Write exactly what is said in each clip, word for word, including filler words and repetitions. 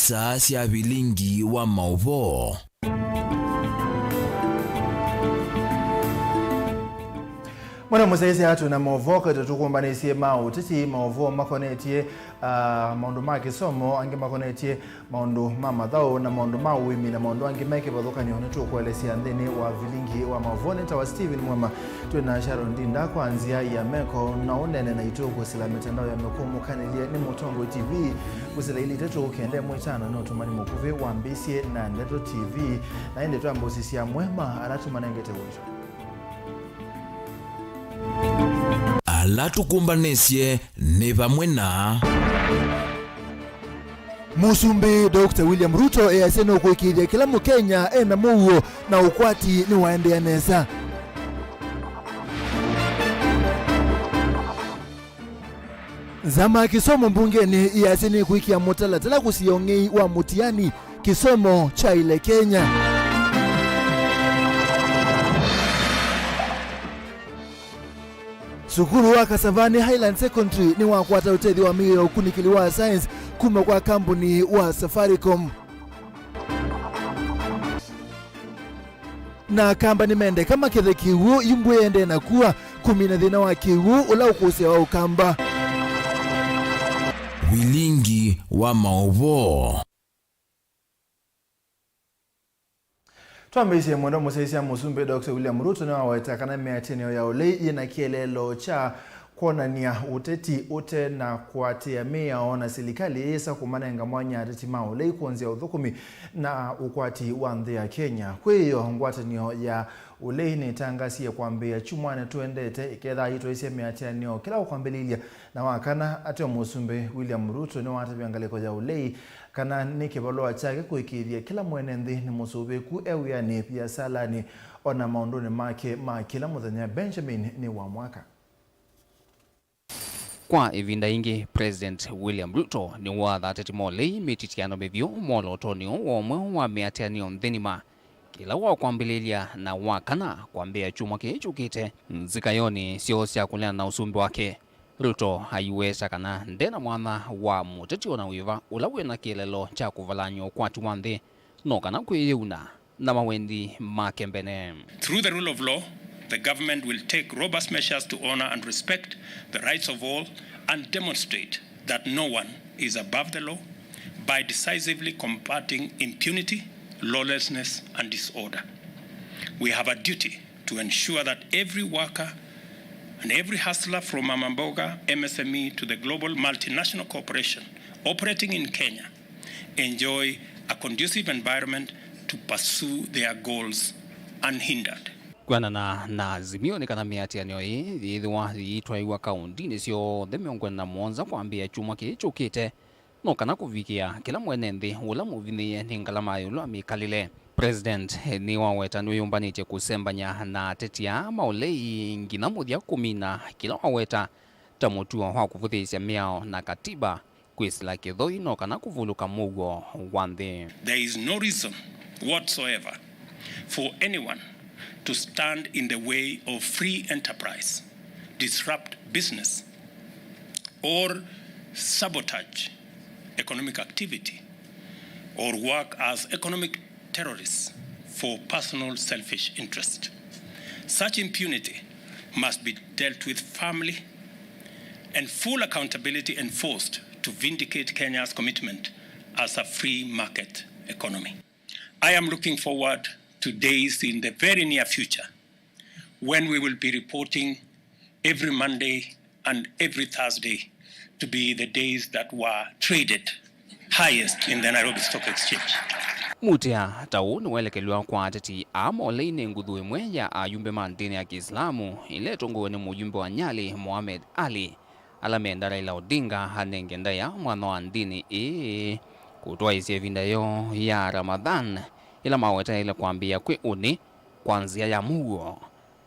Saa sya vilingi wa maũvoo. Mwana mũsyaĩĩsya, twĩ na maũvoo, kaitũ tũkũmbanĩsye ma ũteti, maũvoo makonetye, ah, maũndũ ma kĩsomo, angĩ makonetye maũndũ ma mathaũ, na maũndũ ma ũĩmi, na maũndũ angĩ me kĩvathũkany'o nĩtũkũelesya nthĩnĩ wa vilingi wa maũvoo. Nĩtawa Steven Mwema, twĩ na Sharon Ndinda kwa nzĩa ya meko, na ũneene naitũ kũsĩla mĩtandao ya mĩkũmũkanĩlye nĩ Mũtongoi T V, kũsĩla ilĩ itatũ kenda ĩmwe ĩtano, nĩ ũtũmani mũkuvĩ wa Mbĩsye na Ndeto T V, na ĩndĩ twambe ũsisya amwe ma ala tũmanengete ũito. Ala tũkũmbanĩsye nĩ vamwe na. Mũsumbĩ Doctor William Ruto easya nũkũĩkĩĩthya kĩla Mũkenya ena mũuo na ũkwati nĩwaendeea nesa. Nzama ya kĩsomo mbungenĩ ĩasya nĩkwĩkĩa mũtalatala kũsiĩa ũng'ei wa mũtiani kĩsomo kyaĩle Kenya. Sukulu wa Kasavani Highland Secondary nĩwakwata ũtethyo wa mĩio ya ũkunĩkĩli wa science kuma kwa kambuni wa Safaricom. Na Akamba nĩmendeka makethe kĩw'ũ, yu mbua ĩendee na kua, kũmina thĩna wa kĩw'ũ ũla ũkũsĩawa Ũkamba. Vilingi wa maũvoo. Twambĩĩsye mwendwa mũsyaĩĩsya, Mũsumbĩ Doctor William Ruto nĩwaweta kana mĩatĩanĩo ya ũlei yĩna kĩeleelo kya kwonany'a ũteti ũte na kũatĩĩa mĩao, na silikalĩ yĩsa kũmanenga mwanya ateti ma ũlei kũnzĩa ũthũkũmi na ũkwati wa nthĩ ya Kenya. Kwĩ ĩyo, ngwatanĩo ya ũlei nĩtangasie kwambĩĩa kyumwanĩ tũendete ĩkethĩwa yĩtwaisye mĩatĩanĩo kĩla ũkwambĩlĩlya. Na wakana, ateo Mũsumbĩ William Ruto nĩwatavya ngalĩko ya ũlei kana nĩ kĩvalũa kyake kũĩkĩĩthya kĩla mwene nthĩ nĩ mũsũvĩku e wĩanĩ, viasalanĩ, o na maũndũnĩ make ma kĩla mũthenya. Benjamin nĩ wa mwaka. Kwa ĩvinda yĩngĩ, President William Ruto nĩwatha ateti ma ũlei mĩtityano mĩvyũ mwolotonĩ ũũ wa ũmwe wa mĩatĩanĩo nthĩ ng'ima, kĩla wa kwambĩlĩlya na wa kana kwambĩĩa kyumwa kĩĩ kyũkĩte nzikayonĩ syoo sya kũneena na ũsumbĩ wake. Ruto aiweta kana nde na mwanya wa mũteti o na wĩva ũla wĩ na kĩeleelo kya kũvalany'a ũkwati wa nthĩ, no kana kwĩyĩuna na mawendi make mbene. Through the rule of law, the government will take robust measures to honor and respect the rights of all and demonstrate that no one is above the law by decisively combating impunity, lawlessness, and disorder. We have a duty to ensure that every worker and every hustler, from mama mboga, M S M E, to the global multinational corporation operating in Kenya, enjoy a conducive environment to pursue their goals unhindered. Kwĩanana na Azimio, nĩ kana mĩatĩanĩo ĩĩ yĩthĩwa yĩitwaĩwa kaũndĩnĩ syonthe mĩongo ĩna na mũonza kwambĩĩa kyumwa kĩĩ kyũkĩte, no kana kũvikĩa kĩla mwene nthĩ ũla mũvinyĩĩe nĩ ngalama ya ĩũlũ wa mĩkalĩle. President nĩwaweta nĩwĩyũmbanĩtye kũsembany'a na ateti aa ma ũlei nginya mũthya kũmina kĩla waweta ta mũtuo wa kũvũthĩĩsya mĩao na katiba, kwĩsĩla kĩthoi, no kana kũvulũka mũuo wa nthĩ. There is no reason whatsoever for anyone to stand in the way of free enterprise, disrupt business, or sabotage economic activity, or work as economic terrorists for personal selfish interest. Such impunity must be dealt with firmly and full accountability enforced to vindicate Kenya's commitment as a free market economy. I am looking forward to days in the very near future when we will be reporting every Monday and every Thursday to be the days that were traded highest in the Nairobi Stock Exchange. Mutea ta ũũ nĩwelekelw'a kwa ateti aa ma ũlei nĩ nguthu ĩmwe ya ayumbe ma ndĩni ya Kĩislamu ĩla ĩtongoew'e nĩ mũyumbe wa Nyali, Mohamed Ali, ala menda Raila Odinga anenge ndaĩa mwanya wa ndĩni ĩĩ kũtwaĩĩsya ĩvinda yoo ya Ramadhan, ĩla mawetaĩle kwambĩĩa kwĩ ũnĩ kwa nzĩa ya mũuo,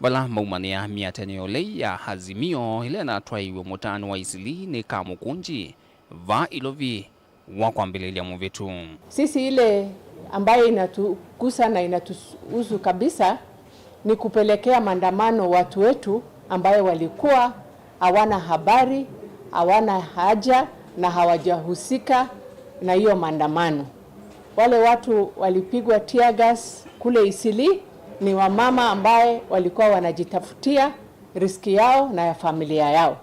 vala maumanĩa mĩatĩanĩo ya ũlei ya Azimio ĩla ĩnatwaĩiwe mũtaanĩ wa Eastleigh nĩ Kamũkũnji vaa Ilovi wa kwambĩlĩlya mũvĩtu. Sisi, ile ambayo inatugusa na inatuhusu kabisa ni kupelekea maandamano watu wetu ambayo walikuwa hawana habari, hawana haja na hawajahusika na hiyo maandamano. Wale watu walipigwa tear gas kule Eastleigh ni wamama ambaye walikuwa wanajitafutia riziki yao na ya familia yao.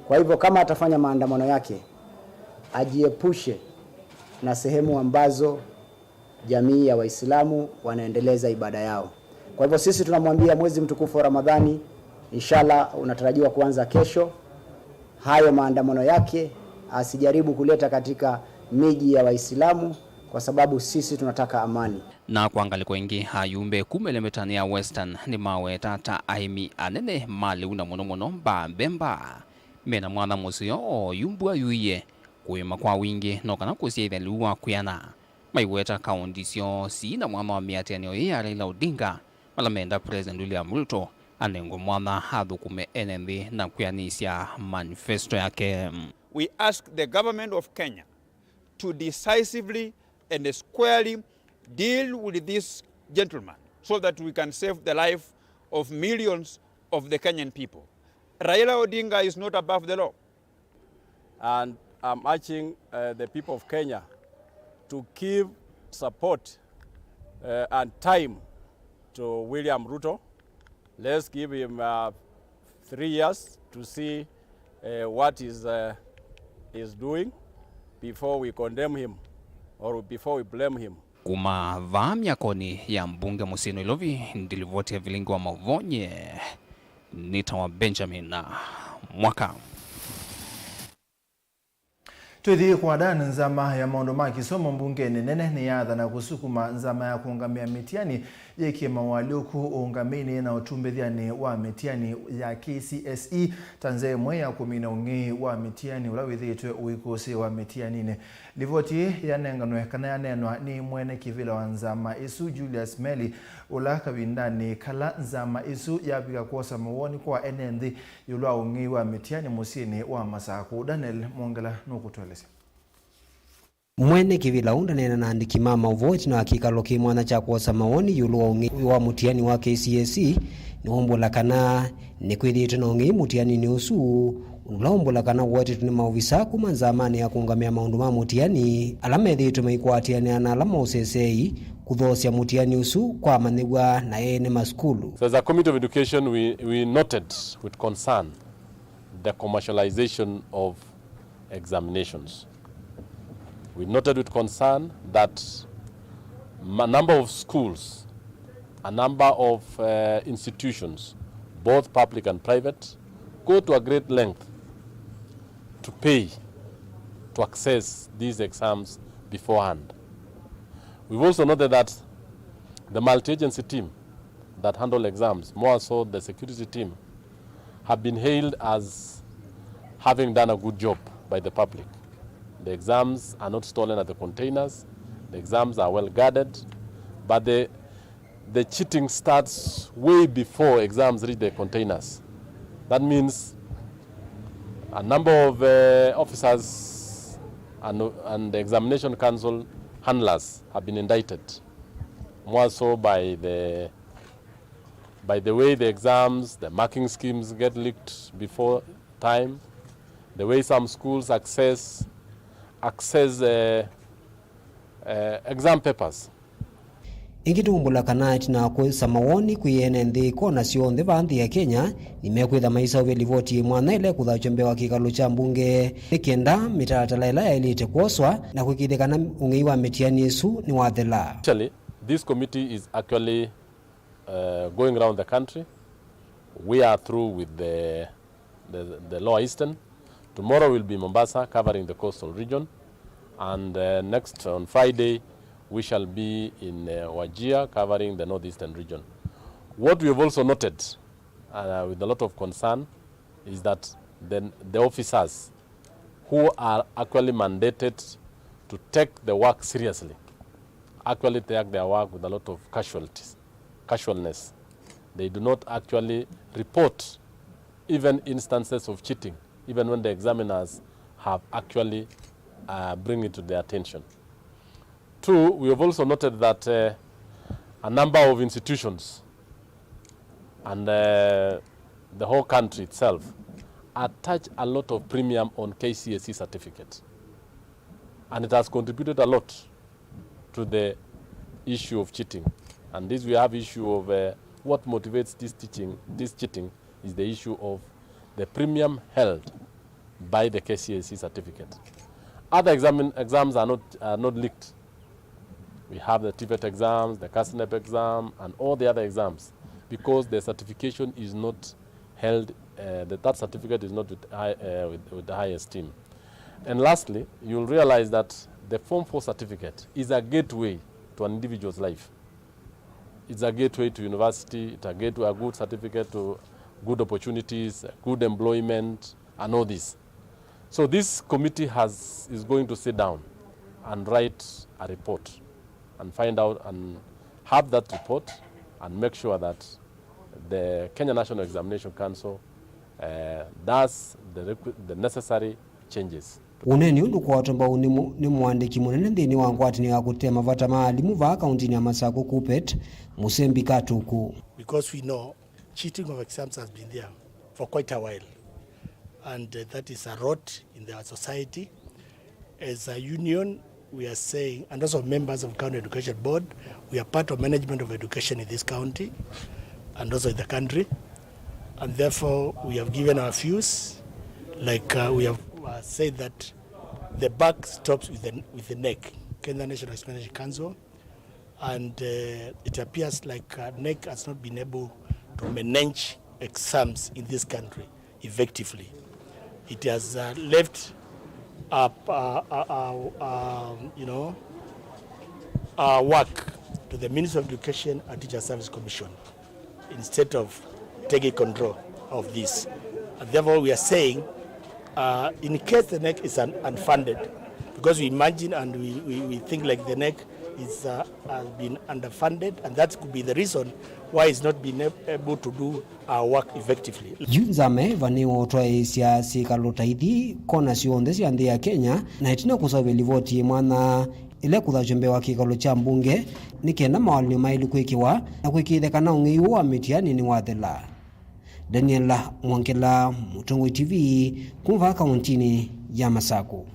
Kwa hivyo, kama atafanya maandamano yake, ajiepushe na sehemu ambazo jamii ya Waislamu wanaendeleza ibada yao. Kwa hivyo, sisi tunamwambia mwezi mtukufu wa Ramadhani, inshallah, unatarajiwa kuanza kesho. Hayo maandamano yake asijaribu kuleta katika miji ya Waislamu, kwa sababu sisi tunataka amani. Na kwa ngalĩko ĩngĩ, ayumbe kuma ĩlembetanĩ ya Western nĩmaweta ta aĩmi anene ma lĩu, na mũno mũno mbaa mbemba, mena mwanya mũseo oyu mbua yuie kũĩma kwa wingĩ no kana kũsyaĩthya lĩu wa kwĩana. Maiweta kaũndi syoo sii na mwanya wa mĩatĩanĩo ĩĩ ya Raila Odinga, ala menda President William Ruto anengwe mwanya athũkũme ene nthĩ na kwĩanĩsya manifesto yake. We ask the government of Kenya to decisively and squarely deal with this gentleman so that we can save the life of millions of the Kenyan people. Raila Odinga is not above the law. And I'm urging, uh, the people of Kenya to give support, uh, and time to William Ruto. Let's give him, uh, three years to see, uh, what is, uh, is doing before we condemn him or before we blame him. Kuma vaa myakonĩ ya mbunge mũsyĩ Nairobi, ndilivoti ya vilingi wa maũvoo nyie nĩtawa Benjamin Mwaka. Twĩthi kwa Dan, nzama ya maũndũ ma kĩsomo mbungenĩ nene nĩyathana kũsukuma nzama ya kũũngamĩa mĩtiani yĩkie mawaalyũku ũũngamĩinĩ na ũtumbĩthyanĩ wa mĩtiani ya K C S E ta nzĩa ĩmwe ya kũmina ũng'ei wa mĩtiani ũla wĩthĩĩtwe ũikũsĩĩwa mĩtianinĩ. Livoti ĩĩ yanenganwe kana yaneenwa nĩ mwene kĩvĩla wa nzama ĩsu, Julius Meli, ũla kavindanĩ kala nzama ĩsu yavika kwosa mawoni kwa ene nthĩ ĩũlũ wa ũng'ei wa mĩtiani mũsyĩnĩ wa Masakũ. Daniel Mwongela nũkũtũelesya. Mwene kĩvĩla ũũ ndaneena na andĩki ma maũvoo ĩtina wa kĩkalo kĩ mwanya kya kwosa mawoni ĩũlũ wa ũng'ei wa mũtiani wa K C S E, nĩwaumbũla kana nĩkwĩthĩĩtwe na ũng'ei mũtianinĩ ũsu, ũndũ ũla waumbũla kana ũwetetwe nĩ maovisa kuma nzamanĩ ya kũũngamĩa maũndũ ma mũtiani, ala methĩĩtwe maikwatĩanĩa na ala maũseseei kũthoosya mũtiani ũsu kwa amanyĩw'a na ene masukulu. So as a committee of education, we, we noted with concern the commercialization of examinations. We noted with concern that a number of schools, a number of, uh, institutions, both public and private, go to a great length to pay to access these exams beforehand. We've also noted that the multi-agency team that handle exams, more so the security team, have been hailed as having done a good job by the public. The exams are not stolen at the containers. The exams are well guarded, but the, the cheating starts way before exams reach the containers. That means a number of, uh, officers and, and the examination council handlers have been indicted, more so by the by the way the exams, the marking schemes get leaked before time, the way some schools access, access, uh, uh, exam papers. Ĩngĩ tũumbũla kana ĩtina wa kũĩsa mawoni kwĩ ene nthĩ kona syonthe vaa nthĩ ya Kenya, nĩmekwĩtha maiseũvya livoti ĩ mwanya ĩla ĩkũthaw'a mbee wa kĩkalo kya mbunge, nĩ kenda mĩtalatala ĩla yaĩlĩte kwoswa na kũĩkĩĩthya kana ũng'ei wa mĩtiani ĩsu nĩwathela. Actually, this committee is actually uh, going around the country. We are through with the, the, the Lower Eastern. Tomorrow we'll be Mombasa, covering the coastal region. And, uh, next, on Friday, we shall be in, uh, Wajir, covering the northeastern region. What we have also noted, uh, with a lot of concern is that the, the officers who are actually mandated to take the work seriously actually take their work with a lot of casualties, casualness. They do not actually report even instances of cheating, even when the examiners have actually, uh, bring it to their attention. Two, we have also noted that, uh, a number of institutions and, uh, the whole country itself attach a lot of premium on K C S E certificate. And it has contributed a lot to the issue of cheating. And this we have issue of, uh, what motivates this teaching, this cheating is the issue of the premium held by the K C S E certificate. Other exam-, exams are not, are not leaked. We have the TVET exams, the KASNEB exam, and all the other exams, because the certification is not held, uh, that, that certificate is not with high, uh, with, with high esteem. And lastly, you'll realize that the Form four certificate is a gateway to an individual's life. It's a gateway to university, it's a gateway, a good certificate to good opportunities, good employment, and all this. So this committee has, is going to sit down and write a report and find out and have that report and make sure that the Kenya National Examination Council, uh, does the requi-, the necessary changes. Ũneeni ũndũ kwatwa mbau nĩ mũ-, nĩ mũandĩki mũnene nthĩnĩ wa ngwatanĩo ya kũtea mavata ma alimũ vaa kauntinĩ ya Masakũ, KUPPET, Mũsembi Katuku. Because we know cheating of exams has been there for quite a while, and, uh, that is a rot in our society. As a union, we are saying, and also members of County Education Board, we are part of management of education in this county and also in the country, and therefore we have given our views, like, uh, we have, uh, said that the buck stops with the, with the NEC, Kenya National Examination Council, and, uh, it appears like, uh, NEC has not been able to manage exams in this country effectively. It has, uh, left up, uh, uh, uh, um, you know, uh, work to the Ministry of Education and Teacher Service Commission instead of taking control of this. And therefore, we are saying, uh, in case the NEC is un-, unfunded, because we imagine and we, we, we think like the NEC is, uh, has been underfunded, and that could be the reason why it's not been ab-, able to do our work effectively. Yu nzama ĩva nĩwotwaĩĩsya syĩkalo ta ithi kona syonthe sya nthĩ ya Kenya, na ĩtina kũseũvya livoti ĩ mwanya ĩla ĩkũthasw'a mbee wa kĩkalo kya mbunge, nĩ kenda mawalany'o maĩlu kwĩkĩwa na kũĩkĩĩthya kana ũng'ei ũũ wa mĩtiani nĩwathela. Daniela Mwongela, Mũtongoi T V, kuma vaa kauntinĩ ya Masakũ.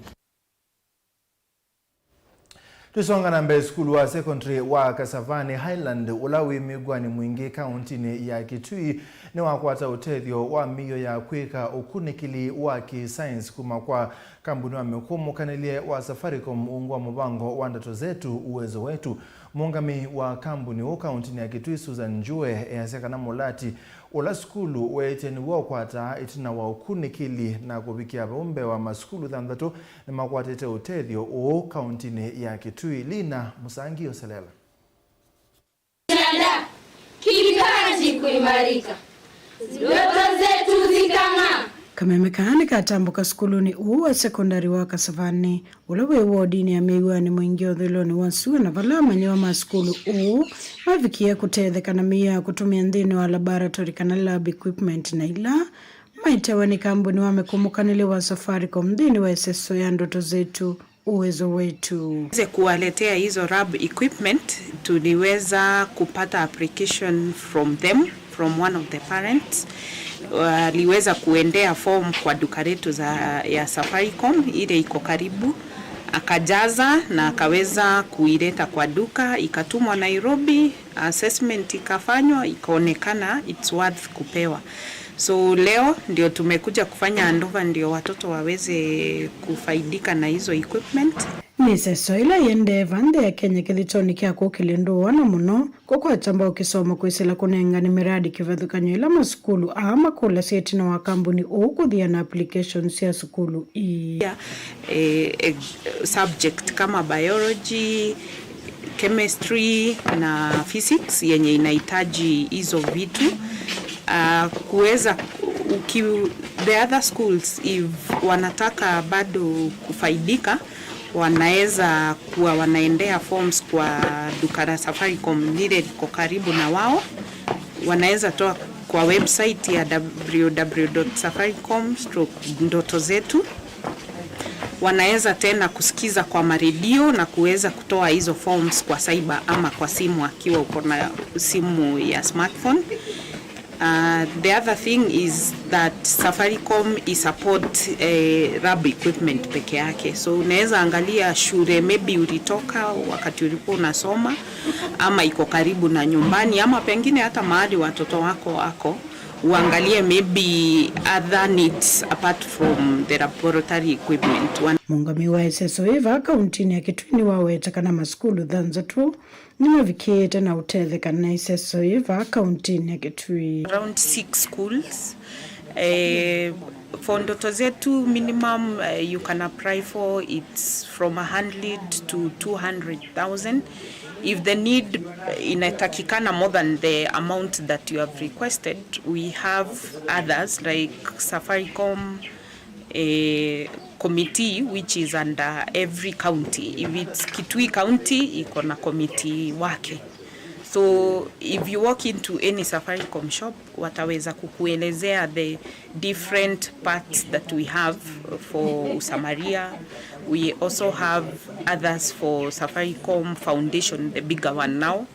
Tũsonga na mbee, sukulu wa secondary wa Kasavani Highland, ũla wĩ mĩw'anĩ mwingĩ kauntinĩ ya Kitui, nĩwakwata ũtethyo wa mĩio ya kwĩka ũkunĩkĩli wa kĩ-science kuma kwa kambuni wa mĩkũmũkanĩlye wa Safaricom ungu wa mũvango wa Ndoto Zetu, Uwezo Wetu. Mũũngamĩi wa kambuni ũũ kauntinĩ ya Kitui, Susan Njue, easya kana mũlati ũla sukulu weetĩe nĩw'o ũkwataa ĩtina wa ũkunĩkĩli, na kũvikĩa vau mbee wa masukulu thanthatũ nĩmakwatĩte ũtethyo ũũ kauntinĩ ya Kitui. Lina Mũsangi oselela. Kipaji kuimarika. Ndoto zetu zikang'aa. Kameme kaa nĩkatambũka sukulunĩ ũũ wa sekondari wa Kasavani, ũla wĩ wodinĩ ya mĩw'anĩ mwingĩ ũthũĩlonĩ wa sua, na vala amanyĩw'a ma sukulu ũũ mavikie kũtetheka na mĩio ya kũtũmĩa nthĩnĩ wa laboratory kana lab equipment, na ila maetewe nĩ kambuni wa mĩkũmũkanĩlye wa Safaricom nthĩnĩ wa ĩseso ya Ndoto Zetu, Uwezo Wetu. Tuweze kuwaletea hizo lab equipment, tuliweza kupata application from them, from one of the parents. Waliweza kuendea form kwa duka letu za, ya Safaricom, ile iko karibu. Akajaza na akaweza kuileta kwa duka, ikatumwa Nairobi, assessment ikafanywa, ikaonekana it's worth kupewa. So leo ndio tumekuja kufanya handover ndio watoto waweze kufaidika na hizo equipment. Nĩ ĩseso ĩla ĩendee va nthĩ ya Kenya kĩthĩtonĩ kya kũkĩlya ndũũ ana mũno, kũkwata mbau kĩsomo kwĩsĩla kũnengane mĩradi kĩvathũkany'o ĩla masukulu aa makũlasya ĩtina wa kambuni ũũ kũthiana applications sya sukulu ii. Eh, eh, subject kama biology, chemistry na physics yenye inahitaji hizo vitu. Ah, kuweza uki-, the other schools, if wanataka bado kufaidika, wanaweza kuwa wanaendea forms kwa duka la Safaricom lile liko karibu na wao. Wanaweza toa kwa website ya w w w dot safaricom stroke ndoto zetu. Wanaweza tena kusikiza kwa maredio na kuweza kutoa hizo forms kwa cyber ama kwa simu, akiwa uko na simu ya smartphone. Uh, the other thing is that Safaricom is support eh, lab equipment peke yake, so unaweza angalia shule maybe ulitoka wakati ulikuwa unasoma, ama iko karibu na nyumbani, ama pengine hata mahali watoto wako wako, uangalie maybe other needs apart from the laboratory equipment. Mũũngamĩi wa ĩseso yĩ vaa kauntinĩ ya Kitui nĩwaweta kana masukulu thanthatũ nĩmavikĩĩte na ũtetheka nĩ ĩseso yĩ vaa kauntinĩ ya Kitui. Around six schools. Eh, for Ndoto Zetu minimum, eh, you can apply for, it's from a hundred to two hundred thousand. If the need inatakikana more than the amount that you have requested, we have others like Safaricom, eh, committee which is under every county. If it's Kitui County, iko na committee wake. So if you walk into any Safaricom shop, wataweza kukuelezea the different parts that we have for Usamaria. We also have others for Safaricom Foundation, the bigger one now,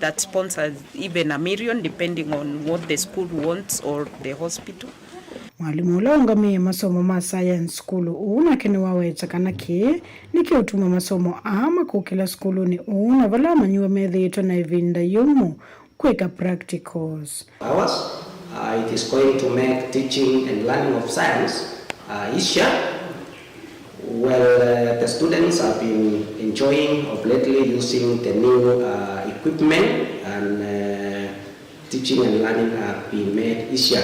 that sponsors even a million, depending on what the school wants or the hospital. Mwalimũ ũla ũngamĩe masomo ma science sukulu ũũ nake nĩwaweta kana kĩĩ nĩkĩũtuma masomo aa makũkĩla sukulunĩ ũũ, na vala amanyĩw'a methĩĩtwe na ĩvinda yũmũ kwĩka practicals. Hours, uh, it is going to make teaching and learning of science uh, easier. Well, uh, the students have been enjoying of lately using the new uh, equipment and uh, teaching and learning have been made easier.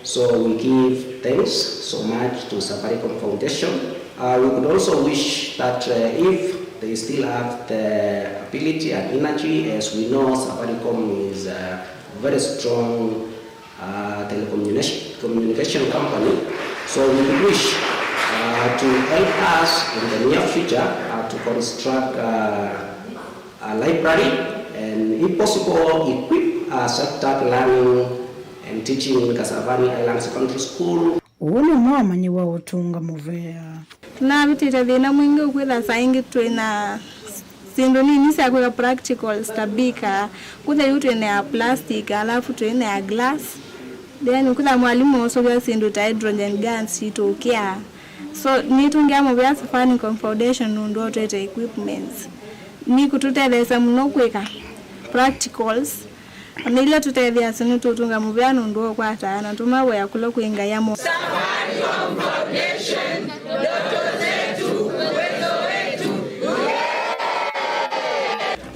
So we give thanks so much to Safaricom Foundation. Uh, we could also wish that uh, if they still have the ability and energy, as we know Safaricom is a very strong uh, telecommunication communication company, so we could wish uh, to help us in the near future uh, to construct uh, a library and, if possible, equip uh, such that learning and teaching in Kasarani Island Secondary School. Ũũ nĩ ũmwe wa amanyĩw'a ũtũnga mũvea. Navĩtĩte thĩna mwingĩ ũkwĩtha saa ingĩ twĩ na syĩndũ nini sya kwĩka practicals ta beaker, kũthe yu twĩ na ya plastic, alafu twĩ na ya glass. Then kũtha mwalimũ ũsũvĩa syĩndũ ta hydrogen guns itũkĩa. So nĩtũngĩa mũvea Safaricom Foundation nũndũ ũtwete equipments. Nĩkũtũtetheesya mũno kwĩka practicals. Ona ila tũtetheasya nĩtũũtũnga mũvea nũndũ wa ũkwataa na tũmavoya kũla kwĩ Ngai amo. Safaricom Foundation, ndoto zetu, uwezo wetu.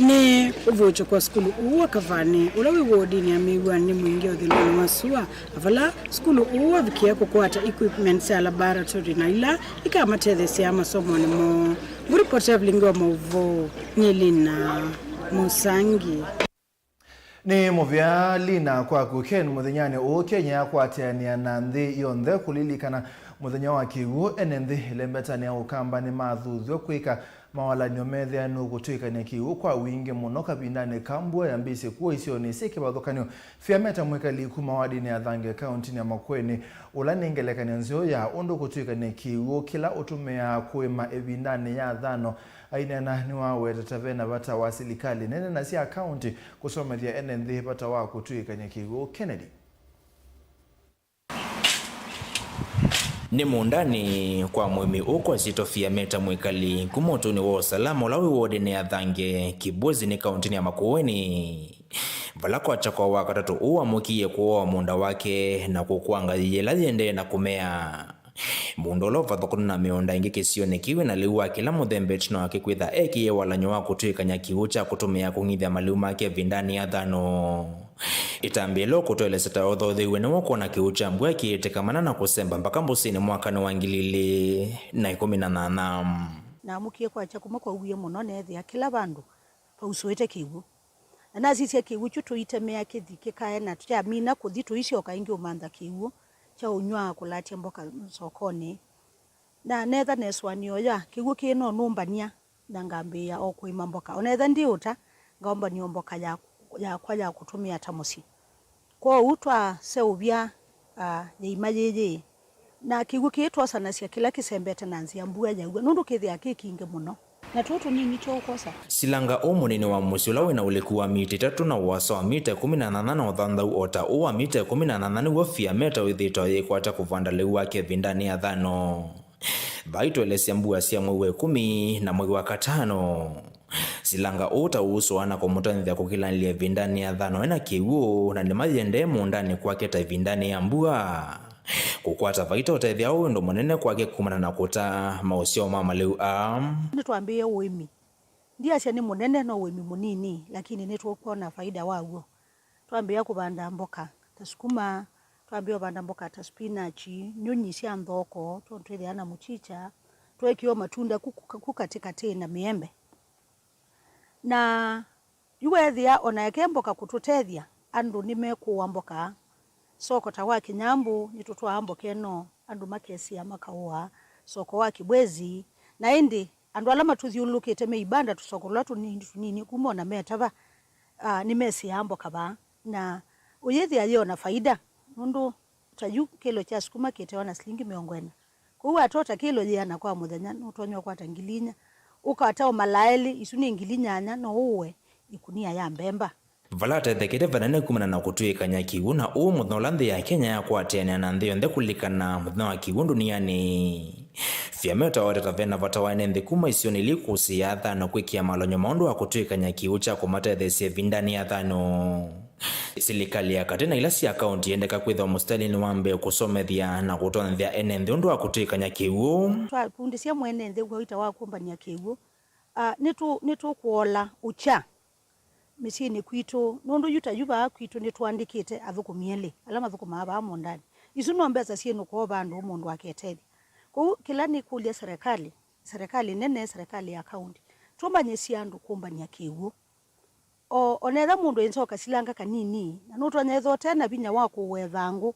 Nĩ ũvũĩtyo kwa sukulu ũũ wa Kavani, ũla wĩ wodinĩ ya Mĩw'anĩ Mwingĩ ũthĩnũnĩ wa sua, na vala sukulu ũũ wavikĩe kũkwata equipment sya laboratory na ila ikamatetheesya masomonĩ moo. Ngũripoti ya vilingi wa maũvoo nĩ Lina Mũsangi. Nĩ mũvea Lina kwaku. Ken mũthenyanĩ ũũ, Kenya yakwatĩanĩa na nthĩ yonthe kũlilikana mũthenya wa kĩw'ũ. Ene nthĩ ĩlembetanĩ ya Ũkamba nĩmathuthw'e kwĩka mawalany'o methĩanũ kũtw'ĩkany'a kĩw'ũ kwa wingĩ mũno kavindanĩ ka mbua yambĩĩsye kũa isionĩ syĩ kĩvathũkany'o. Fiameta Mwĩkali kuma wadinĩ ya Thange kauntinĩ ya Makueni, ũla nĩ ngelekany'o nzeo ya ũndũ kũtw'ĩkany'a kĩw'ũ kĩla ũtũmĩaa kũĩma ĩvindanĩ ya thano aineena, nĩwaweta ta ve na vata wa silikalĩ nene na sya kaunti kũsomethya ene nthĩ vata wa kũtw'ĩkany'a kĩw'ũ. Kennedy. Nĩ mũũndanĩ kwa mũĩmi ũũ kwa syĩtwa Fiameta Mwĩkali kuma ũtũnĩ wa Usalama ũla wĩ wodinĩ ya Thange, Kibwezi nĩ kauntinĩ ya Makueni, vala kwakya kwa Wakatatũ ũũ wamũkie kũoa mũũnda wake na kũkwanga yĩĩ ĩla yĩendee na kũmea. Mũũnda ũla ũvathũkanu na mĩũnda ĩngĩ kĩsionĩ kĩu wĩ na lĩu wa kĩla mũthemba ĩtina wake kwĩtha ekĩie walany'o wa kũtw'ĩkany'a kĩw'ũ kya kũtũmĩa kũng'ithya malĩu make ĩvindanĩ ya thano. Ĩtambya ĩla ũkũtũelesya ta ũthotheiw'e nĩw'o kwona kĩw'ũ kya mbua kĩĩtĩkamana na kũsemba mbaka mbũsĩnĩ mwakanĩ wa ngili ilĩ na ĩkũmi na nyanya. Namũkie kwakya kuma kwauwie mũno, neethĩa kĩla vandũ vausũĩte kĩw'ũ. Na nasisya kĩw'ũ kyu tũitemea kĩthi kĩkae na kyamina kũthi tũisyoka ĩngĩ ũmantha kĩw'ũ kya ũnyw'a kũlatya mboka sokonĩ. Na neetha nesũanĩo ya kĩw'ũ kĩĩ no nũmbany'a na ngambĩĩa o kũĩma mboka. O na ethwa ndi ũta, ngaũmbany'a o mboka ya, yakwa ya kũtũmĩa ta mũsyĩ. Kwoou twaseũvya, ah, yĩima yĩyĩ, na kĩw'ũ kĩĩ twosanasya kĩla kĩsembete na nzĩa mbua yaua, nũndũ kĩthĩaa kĩ kingĩ mũno. Na tũũ tũnini twaũkosa. Silanga ũũ mũnini wa mũsyĩ ũla wĩ na ũliku wa mita itatũ na ũasa wa mita ĩkũmi na nyanya na ũthanthau o ta ũũ wa mita ĩkũmi na nyanya nĩw'o Fiametta wĩthĩĩtwe ayĩkwata kũvanda lĩu wake ĩvindanĩ ya thano. Vai tũelesya mbua sya mwei wa ĩkũmi na mwei wa katano. Silanga ũũ ta ũũsũa na kũmũtonyethya kũkĩlanĩlya ĩvindanĩ ya thano ena kĩw'ũ, na nĩma yĩendee mũũndanĩ kwake ta ĩvindanĩ ya mbua. Kũkwata vaita ũtethya ũũ ũndũ mũnene kwake kumana na kũta maũsyao ma malĩu aa. Nĩtwambĩĩe ũĩmi. Ndiasya nĩ mũnene, no ũĩmi mũnini, lakini nĩtũkwona faida waw'o. Twambĩĩa kũvanda mboka ta sukuma, twambĩĩa ũvanda mboka ta spinach, nyũnyi sya nthoko, tondũ twĩthĩaa na mũchicha, tweekĩwa matunda ku, ku, ku katĩkatĩ na mĩembe. Na yu weethĩa o na eke mboka kũtũtethya, andũ nĩmekũũa mboka. Soko ta wa Kĩnyambũ, nĩtũtwaa mboka ĩno, andũ makesĩa makaũa. Soko wa Kibwezi, na ĩndĩ andũ ala matũthyũlũlũkĩte me ibanda tũsoko tũla tũnini tũnini kuma o na metava, ah, nĩmesĩaa mboka vaa. Na ũyĩthĩa yĩ o na faida, nũndũ ta yu kĩlo kya sukuma kĩtewa na silingi mĩongo ĩna. Kwoou watota kĩlo yĩana kwa mũthenya, nũtonya ũkwata ngili inya. Ũkata o mala elĩ, isu nĩ ngili nyanya, no ũũe ĩkunia ya mbemba. Vala atethekete vanene kumana na kũtw'ĩĩkany'a kĩw'ũ, na ũũ mũthenya ũla nthĩ ya Kenya yakwatanĩa na nthĩ yonthe kũlilikana mũthenya wa kĩw'ũ ndunianĩ. Fiametta aweta ta vena vata wa ene nthĩ kuma isionĩ ili kũsĩĩa athano kwĩkĩa malony'o maũndũ wa kũtw'ĩĩkany'a kĩw'ũ kya kũmatetheesya ĩvindanĩ ya thano. Silikalĩ ya katĩ na ila sya kaunti iendeka kwĩthĩwa mũsitalĩnĩ wa mbee kũsomethya na kũtonyethya ene nthĩ ũndũ wa kũtw'ĩĩkany'a kĩw'ũ. Twakundĩsya mwene nthĩ wĩa ũita wa kũmbany'a kĩw'ũ, ah, nĩtũ-, nĩtũkũola ũkya mĩsyĩnĩ kwitũ, nũndũ yu ta yu vaa kwitũ nĩtũandĩkĩte athũkũmi elĩ ala mathũkũmaa vaa mũũndanĩ. Isu no mbesa syĩnũkũa o vandũ mũndũ aketethya. Kwoou kĩla nĩkũlya serikali, serikali nene, serikali ya kaunti, tũmanyĩsye andũ kũmbany'a kĩw'ũ. O, o na ethĩwa mũndũ ĩnzoka silanga kanini, na nũtonya ethĩwa ũte na vinya wa kũũa ĩthangũ,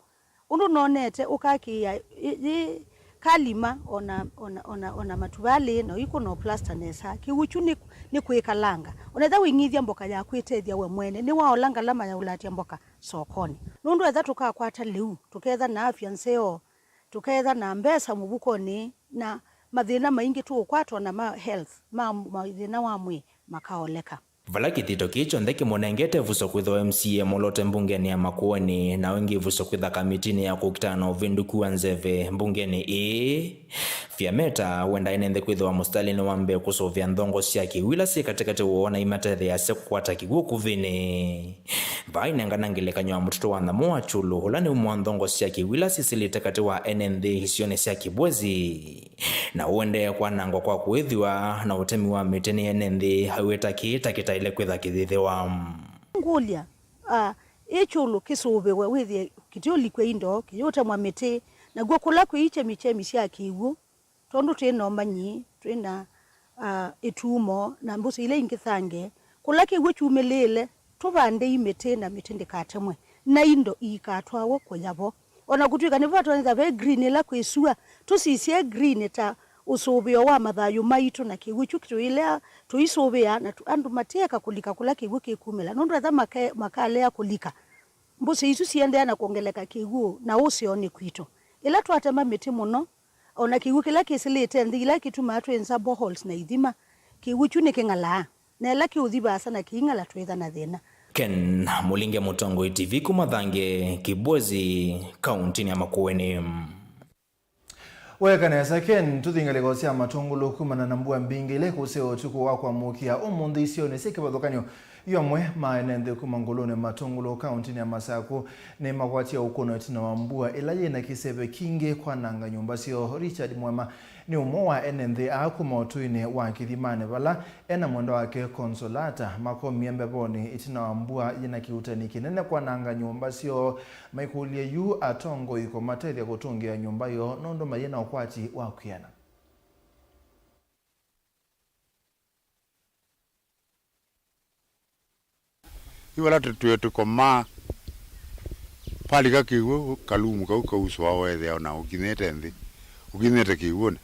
ũndũ nonete ũkakĩĩa yĩ, yĩ kalima, o na, o na, o na, o na matuvalĩ, na ũikũna ũplasta nesa. Kĩw'ũ kyu nĩ, nĩ kwĩkalanga. O na ethĩwa wĩng'ithya mboka ya kwĩtethya we mwene, nĩwaola ngalama ya ũlatya mboka sokonĩ. Nũndũ ethĩwa tũkakwata lĩu, tũketha na afya nzeo, tũketha na mbesa mũvukonĩ, na mathĩna maingĩ tũũkwatwa na ma health, ma mathĩna wa mwĩĩ makaoleka. Vala kĩthito kĩĩ kyonthe kĩmũnengete ĩvuso kwĩthĩwa M C A mũlote mbungenĩ ya Makueni, na ũngĩ ĩvuso kwĩtha kamitinĩ ya kũkitana na ũvĩndũku wa nzeve mbungenĩ ĩĩ, Fiametta wenda ene nthĩ kwĩthĩwa mũsitalĩnĩ wa mbee kũsũvĩa nthongo sya kĩw'ũ ila syĩ katĩkatĩ woo na imatetheeasya kũkwata kĩw'ũ ũkuvĩnĩ. Vaa ainengana ngelekany'o ya mũtũtũ wa nyamũ wa Kyulu, ũla nĩ ũmwe wa nthongo sya kĩw'ũ ila syĩsĩlĩte katĩ wa ene nthĩ isionĩ sya Kibwezi. Na ũendee kwanangwa kwa kũĩthw'a na ũtemi wa mĩtĩ nĩ ene nthĩ, aiweta kĩĩ ta kĩtaĩle kwĩtha kĩyĩthĩwa. Ngũlya, a, ĩ Kyulu kĩsũvĩwe wĩthĩe kĩtĩũlikw'a indo, kĩyũtemwa mĩtĩ, nakw'o kũla kwĩ ikyemikyemi sya kĩw'ũ, tondũ twĩ na ũmanyi, twĩ na, a, ĩtumo, na mbũsĩ ila ingĩ thange, kũla kĩw'ũ kyumĩlĩĩle, tũvandei mĩtĩ na mĩtĩ ndĩkatemwe, na indo iikatwawe kũya vo. O na kũtw'ĩka nĩvo vatonyeka ve green ĩla kwĩ sua, tũsisye green ta ũsũvĩo wa mathayũ maitũ na kĩw'ũ kyu tũilea, tũisũvĩa, na tũ-, andũ matieka kũlika kũla kĩw'ũ kĩkumĩla, nũndũ ethĩwa make-, makalea kũlika, mbũsĩ isu siendeea na kwongeleka kĩw'ũ na ũseonĩ kwitũ. Ĩla twatema mĩtĩ mũno, o na kĩw'ũ kĩla kĩsĩlĩte nthĩ ila kĩtumaa twĩnza boreholes na ithima, kĩw'ũ kyu nĩkĩng'alaa. Na ĩla kĩũthi vaasa na kĩing'ala twĩtha na thĩna. Ken Mũlinge, Mũtongoi T V kuma Thange, Kibwezi, kauntinĩ ya Makueni. Weka nesa, Ken. Tũthi ngalĩko sya matũngũlũ. Kumana na mbua mbingĩ ila ĩkũseo ũtukũ wa kwamũkĩa ũmũnthĩ isionĩ syĩ kĩvathũkany'o, yu amwe ma ene nthĩ kuma Ngũlũnĩ Matũngũlũ, kauntinĩ ya Masakũ, nĩmakwatie ũkũno ĩtina wa mbua ĩla yĩ na kĩseve kingĩ kwananga nyũmba syoo. Richard Mwema nĩ ũmwe wa ene nthĩ aa kuma ũtũinĩ wa Kĩthimanĩ, vala e na mwendwa wake Consolata makomie mbevonĩ ĩtina wa mbua yĩ na kĩuutani kĩnene kwananga nyũmba syoo. Maikũlya yu atongoi kũmatethya kũtũngĩa nyũmba yoo nũndũ mayĩ na ũkwati wa kwĩana. Yu vala tũtwĩe tũkomaa, palika kĩw'ũ, kalumu kau kausũa weethĩa ona ũkinyĩte nthĩ, ũkinyĩte kĩw'ũnĩ.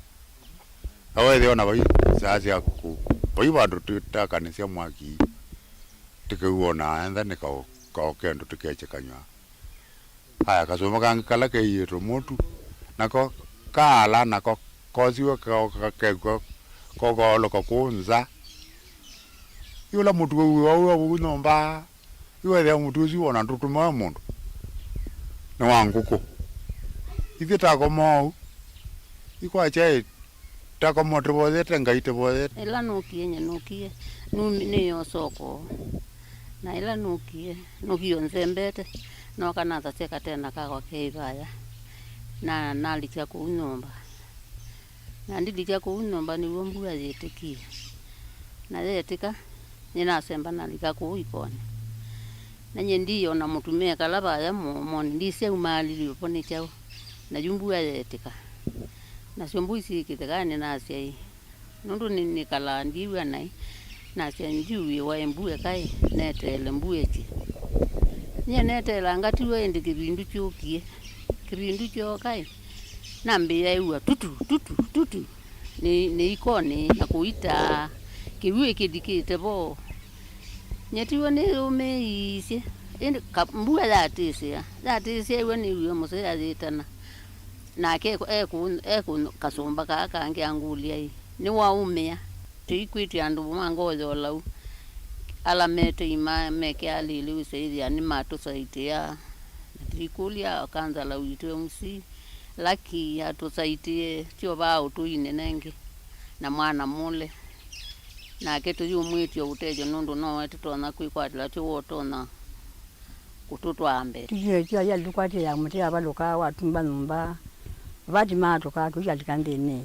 Na weethĩa ona vai saa sya kũ-, vai vandũ tũtakanĩsya mwaki, tũkĩw'ona entha nĩ kaũ-, kaũ kendũ tũkekye kanyw'a. Aya, kasũmba kangĩ kala keĩĩtwe mũtu, nako kaala, nako kosiwe, ka-, ka-, kekw'a Kokaoloka kũũ nza. Yu ũla mũtuo wĩ wa ũu nyũmba, yu wethĩa mũtuo ũsu ona ndũtũmawe mũndũ. Nĩ wa ngũkũ. Ithyĩ takoma ũu. Ikwakya ĩ, takoma tũvoyete, Ngai tũvoyete. Ĩla nũkie, nye nũkie, numi-, nĩyoosa ũkoo. Na ĩla nũkie, nũkie ũnzembete, nooka nathasya katena kakwa keĩ vaya. Na nalikya kũu nyũmba. Na ndilikya kũu nyũmba nĩw'o mbua yĩtĩkie. Na yeetĩka, nĩnasemba nalika kũu ikonĩ. Na nyie ndiona mũtumĩa ekala vaya mũomonĩ, ndisyaumaalilw'e vo nĩ kyaũ. Na yu mbua yeetĩka. Nasyo mbũi syĩ kĩthekanĩ nasya ĩ, nũndũ nĩ-, nĩkalaa ndiw'a naĩ, nasya ndiuĩwa ĩ mbua ĩkaĩ, neteele mbua ĩkye. Nyie neteela ngatiwa ĩndĩ kĩvindu kyũkie. Kĩvindu kyooka ĩ, nambĩĩa ĩw'a tutu, tutu, tutu. Nĩ, nĩ ikonĩ na kũitaa, kĩw'ũ kĩthikĩte vo. Nyetiwe nĩyũmĩĩisye, ĩndĩ ka-, mbua yatĩsĩa, yatĩsya ĩw'a nĩw'ĩe mũseo yayĩtana. Nake ekũ-, ekũ-, ekũ-, kasũmba kaa kangĩ angũlya ĩ, nĩwaumĩa? Tũikwĩtya andũ ma ngoo ya ũlau, ala me tei ma-, meke alĩlĩ wĩsa ĩthĩa nĩmatũsaitĩa. Na tũikũlya kanzala witũ M C, Lucky atũsaitĩe, tyo vaa ũtũinĩ nengĩ na mwana mũle. Nake tũyũmwĩtya ũtethyo nũndũ nowe tũtonya kwĩkwatĩla tyo wotonya kũtũtwaa mbee. Tũyĩtya ya lũkwatĩ ya mũtĩ avalũkaa watumba nyũmba, vati maatũkaa tũikalika nthĩnĩ.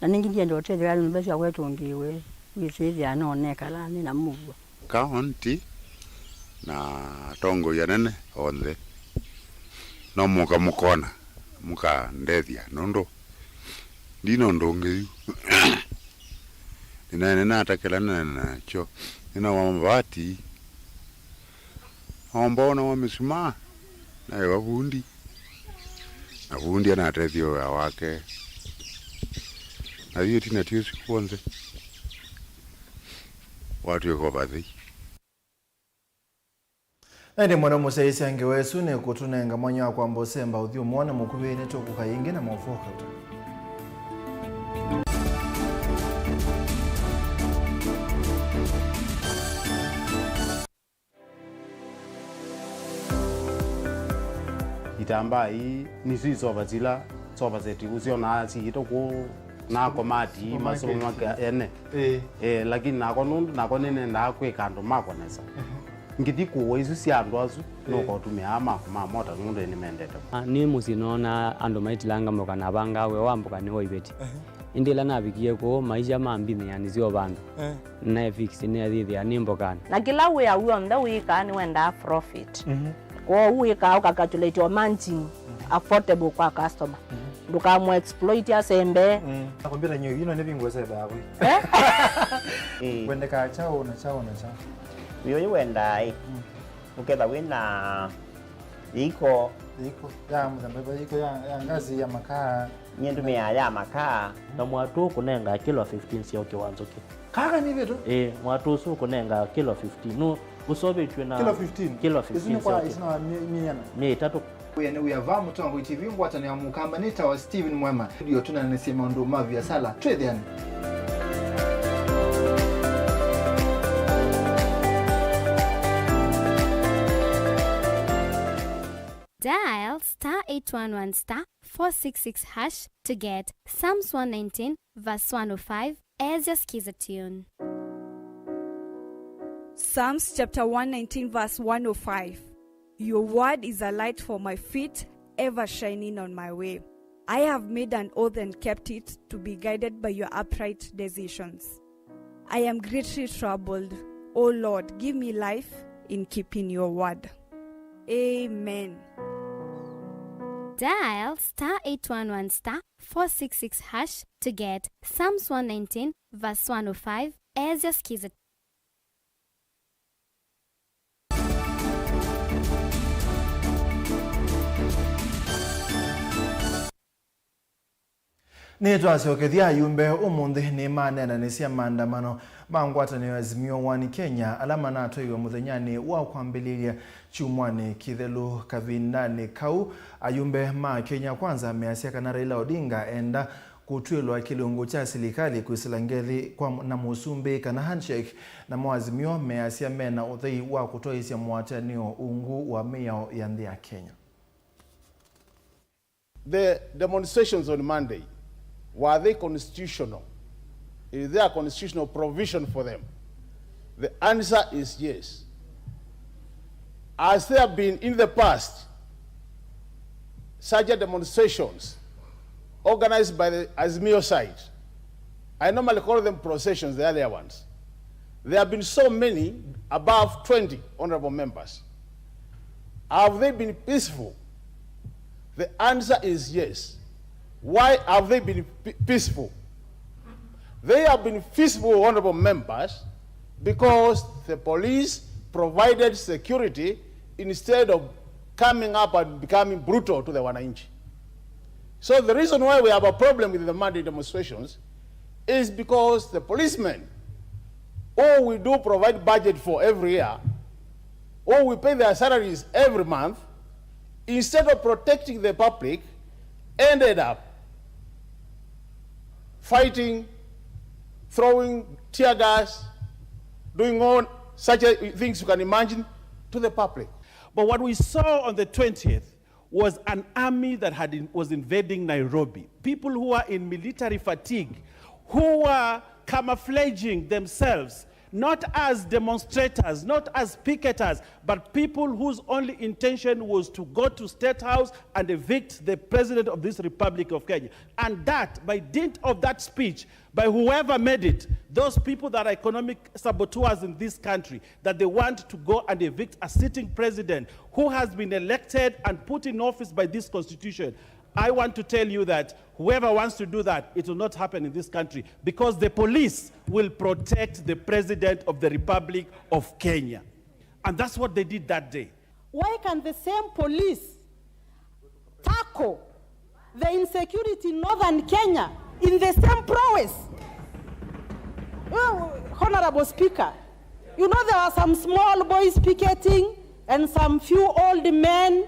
Na ningĩ ndienda ũtethyo ya nyũmba sya kwetũngĩĩwe, wĩsĩthĩa no nekala nĩ na mũuo. Kaũntĩ na atongoi anene onthe, no mũka mũkona, mũkandethya, nũndũ ndi na ũndũ ũngĩ yu. Nĩnaene nata kĩla nĩnaene nakyo, nĩnawa mavati, aomba ona wa mĩsumaa, naĩwa vundi, na vundi anatethya wĩa wake, na yu ĩtina ti ũsu kw'onthe. Watw'ĩka ũvathei. Na ĩndĩ mũno mũsyaĩĩsya ngewa ĩsu nĩ kũtũnenga mwanya wa kwamba ũsemba ũthyũmũo na mũkuvĩ nĩtũkũka yĩngĩ na maũvoo kauta. Itambaa ii nĩsyo isova sila sofa set ũsyonaa siĩtwe kũu na komati ma supermarket ene. Ĩĩ. Eh, lakini nakwa nũndũ nakwa nĩnendaa kwĩka andũ makwa nesa. Ngĩthi kũũa isu sya andũ asu, nũkotũmĩaa makwa ma mota nũndũ nĩmendete. Ah, nĩ mũsyĩ noonaa andũ maitilanga mboka na avangaa wĩa wa mboka nĩ wa iveti. Ĩndĩ ĩla navikie kũu, maisha mambinĩanĩsya o vandũ. Eh. Naefix nĩathĩthĩa nĩ mbokanĩ. Na kĩla wĩa w'onthe wĩkaa nĩwendaa profit. Mhm. Kwoou wĩkaa ũkacalculate o margin affordable kwa customer. Mhm. Ndũkamũ exploit asembe. Mm. Nakwambia nyie ino nĩ vingu sebe yako. Eh? Eh. Wendekaa chao na chao na chao. Wĩũyũ wendaa ĩ. Mm. Ũketha wĩ na yĩiko. Yĩiko ya mũthemba, yĩiko ya, ya ngazi ya makaa. Nyie ndũmĩaa ya makaa. Na mwatũ ũkũnenga kilo fifteen sya ũkĩ wa nzũkĩ. Kaka nĩ vitu? Ĩĩ, mwatũ ũsu ũkũnenga kilo fifteen. Nũ ũseũvĩtw'e na kilo fifteen? Kilo fifteen. Isu nĩ kwa, isu na mi-, miana? Mia itatũ. Wĩa nĩ wĩa va Mũtongoi T V ngwatanĩo ya Mũkamba nĩ tawa Steven Mwema. Studio tũnanĩsye maũndũ ma viasala. Twĩthĩane. Dial star eight one one star four six six hash to get Psalms one nineteen verse one oh five as your Skiza tune. Psalms chapter one nineteen verse one oh five. Your word is a light for my feet, ever shining on my way. I have made an oath and kept it, to be guided by your upright decisions. I am greatly troubled. O Lord, give me life in keeping your word. Amen. Dial star eight one one star four six six hash to get Psalms one nineteen verse one oh five as your Skiza. Nĩtwasyokethya ayumbe ũmũnthĩ nĩmaneenanĩsya maandamano ma ngwatanĩo ya Azimio One Kenya ala manatwaiwe mũthenyanĩ wa kwambĩlĩlya kyumwanĩ kĩthelu. Kavindanĩ kau, ayumbe ma Kenya Kwanza measya kana Raila Odinga enda Kũtw'ĩlwa kĩlungu kya silikalĩ kwĩsĩla ngethi kwa na mũsumbĩ kana handshake, namo Azimio measya mena ũthei wa kũtwaĩĩsya mũatĩanĩo ungu wa mĩao ya nthĩ ya Kenya. The demonstrations on Monday, were they constitutional? Is there a constitutional provision for them? The answer is yes. As there have been in the past such a demonstrations organized by the Azimio side, I normally call them processions, the earlier ones. There have been so many, above twenty honorable members. Have they been peaceful? The answer is yes. Why have they been pe- peaceful? They have been peaceful, honorable members, because the police provided security instead of coming up and becoming brutal to the wananchi. So the reason why we have a problem with the Monday demonstrations is because the policemen who we do provide budget for every year, who we pay their salaries every month, instead of protecting the public, ended up fighting, throwing tear gas, doing all such a, things you can imagine to the public. But what we saw on the twentieth was an army that had in, was invading Nairobi. People who are in military fatigue, who are camouflaging themselves, not as demonstrators, not as picketers, but people whose only intention was to go to State House and evict the president of this Republic of Kenya. And that, by dint of that speech, by whoever made it, those people that are economic saboteurs in this country, that they want to go and evict a sitting president who has been elected and put in office by this constitution, I want to tell you that whoever wants to do that, it will not happen in this country, because the police will protect the president of the Republic of Kenya. And that's what they did that day. Why can the same police tackle the insecurity in northern Kenya in the same prowess? Well, Honorable Speaker, you know there are some small boys picketing and some few old men,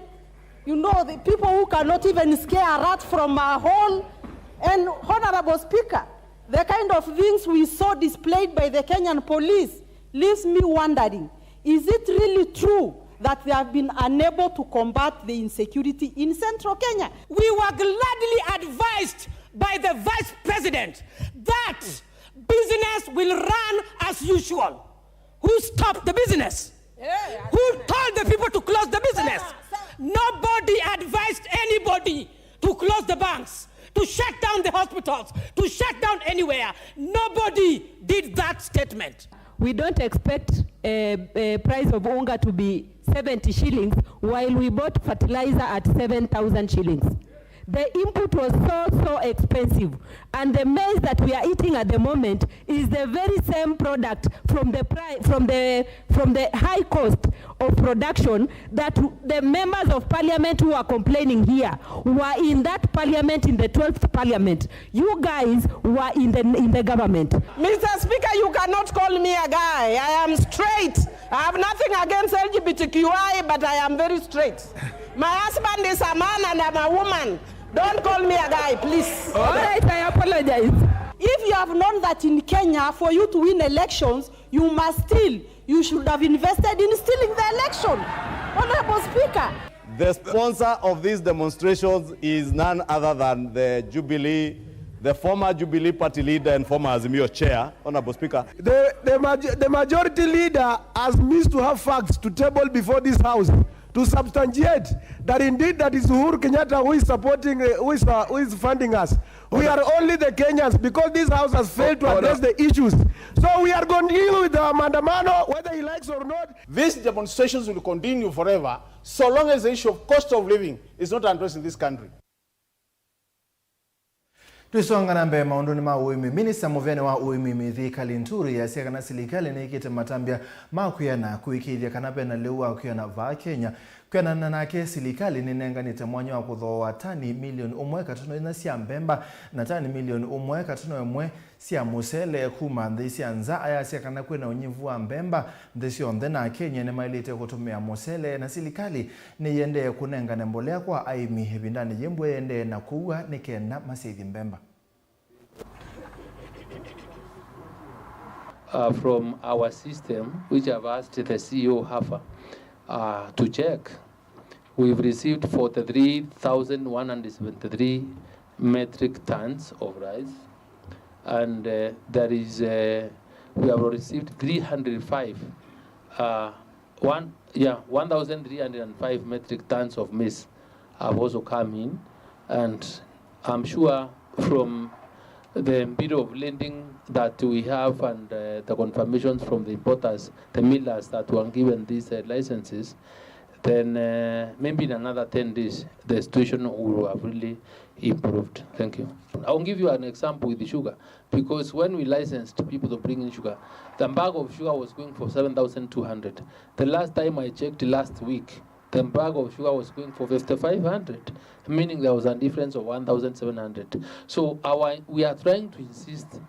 you know, the people who cannot even scare a rat from a hole. And Honorable Speaker, the kind of things we saw displayed by the Kenyan police leaves me wondering, is it really true that they have been unable to combat the insecurity in central Kenya? We were gladly advised by the Vice President that business will run as usual. Who stopped the business? Who told the people to close the business? Nobody advised anybody to close the banks, to shut down the hospitals, to shut down anywhere. Nobody did that statement. We don't expect a, a price of unga to be seventy shillings while we bought fertilizer at seven thousand shillings. The input was so, so expensive, and the maize that we are eating at the moment is the very same product from the pri- from the from the high cost of production that the members of parliament who are complaining here were in that parliament, in the twelfth parliament. You guys were in the in the government. Mister Speaker, you cannot call me a guy. I am straight. I have nothing against L G B T Q I, but I am very straight. My husband is a man and I'm a woman. Don't call me a guy, please. All right, I apologize. If you have known that in Kenya, for you to win elections, you must steal, you should have invested in stealing the election. Honorable Speaker. The sponsor of these demonstrations is none other than the Jubilee, the former Jubilee Party leader and former Azimio chair, Honorable Speaker. The, the, maj- the majority leader has missed to have facts to table before this House to substantiate that indeed that is Uhuru Kenyatta who is supporting, uh, who, is, uh, who is funding us. We are only the Kenyans, because this House has failed to address the issues. So we are going to deal with our maandamano, whether he likes or not. These demonstrations will continue forever so long as the issue of cost of living is not addressed in this country. Twĩsonga na mbee maũndũnĩ ma ũĩmi, minista mũvene wa ũĩmi Mithika Linturi easya kana silikalĩ nĩĩkĩte matambya ma kwĩana kũĩkĩĩthya kana vena lĩu wa kwĩana vaa Kenya. Kwĩanana nake, silikalĩ nĩnenganĩte mwanya wa kũthooa tani milioni ũmwe katono inya sya mbemba na tani milioni ũmwe katono ĩmwe sya mũsele kuma nthĩ sya nza. Ayasya kana kwĩna ũnyivu wa mbemba nthĩ syonthe, na Akenya nĩmaĩlĩte kũtũmĩa mũsele, na silikalĩ nĩyĩendee kũnengane mbolea kwa aĩmi ĩvindanĩ yĩĩ mbua yĩendee na kũua nĩ kenda masyaĩthye mbemba. uh, from our system, which I've asked the C E O Hafa, uh, to check, we've received forty-three thousand one hundred seventy-three metric tons of rice, and, uh, there is, uh, we have received three hundred five, uh, one, yeah, one thousand three hundred and five metric tons of maize have also come in, and I'm sure from the bit of lending that we have and, uh, the confirmations from the importers, the millers that were given these, uh, licenses, then, uh, maybe in another ten days, the situation will have really improved. Thank you. I'll give you an example with the sugar, because when we licensed people to bring in sugar, the bag of sugar was going for seven thousand two hundred. The last time I checked last week, the bag of sugar was going for fifty-five hundred, meaning there was a difference of one thousand seven hundred. So our, we are trying to insist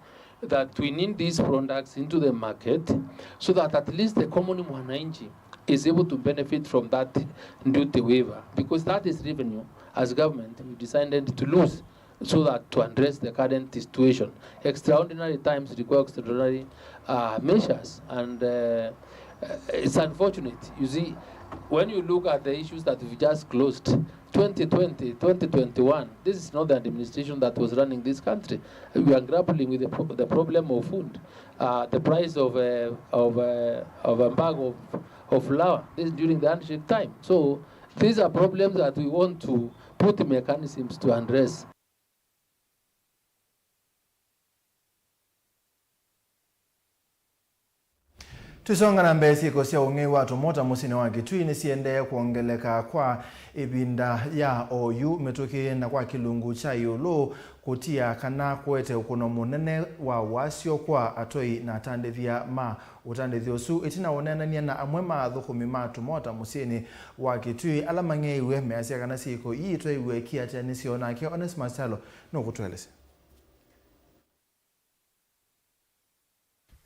that we need these products into the market so that at least the common mwananchi is able to benefit from that duty waiver, because that is revenue as government we decided to lose so that to address the current situation. Extraordinary times require extraordinary, uh, measures, and, uh, it's unfortunate. You see, when you look at the issues that we've just closed, twenty twenty, twenty twenty-one, this is not the administration that was running this country. We are grappling with the, pro- the problem of food, uh, the price of, uh, of, uh, of a bag of, of flour. This is during the handshake time. So these are problems that we want to put mechanisms to address. Tũisonga na mbee, syĩko sya ũng'ei wa tũmota mũsyĩnĩ wa Kitui nĩsiendee kwongeleka kwa ĩvinda ya oyu mĩtũkĩ, na kwa kĩlungu kya ĩũlũ kũtia kana kũete ũkũno mũnene wa wasyo kwa atoi na atandĩthya ma ũtandĩthyo ũsu. Ĩtina wa ũneenany'a na amwe ma athũkũmi ma tũmota mũsyĩnĩ wa Kitui ala mang'eiwe, measya kana syĩko ii itwaiwe ikiatĩanĩsyo. Nake Onesmus Kyalo nũkũtũelesya.